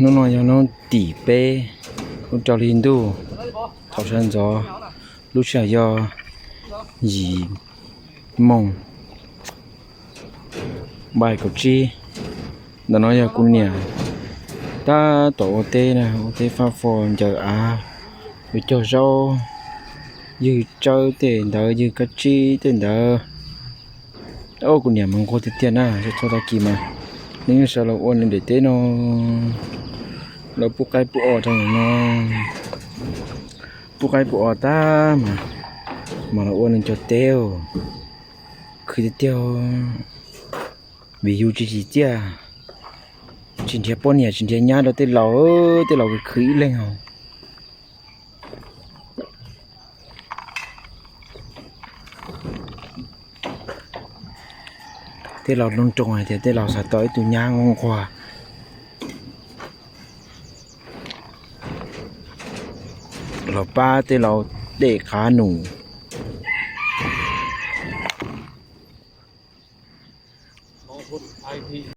Hnub no yog hnub tim peb, hnub rau hli ntuj, thaum sawv ntxov, lub sij hawm yog yim moos npaim kaum tsib. Ntawm no yog kuv niam tab tom ua teb na, ua teb fab fo ncaws av, yuav cog zaub, ywg tsawb tej ntawd, ywg kab tsib tej ntawd. Kuv niam mas nquag tiag tiag na, txhua tag kis mas nws yeej sawv los ua nws daim teb no, los pub qaib pub os rau no, pub qaib pub os tag mas, mas los ua nws cov teb, khwv tiag tiag, vim yus tsis tsim txiaj, tsis nrhiav poj niam tsis nrhiav nyab rau tej laus, tej laus khwv ib leeg os. Tej laus nroog nroog hais tias tej laus xav tau ib tug nyab nquag nquag los pab tej laus dej qav num.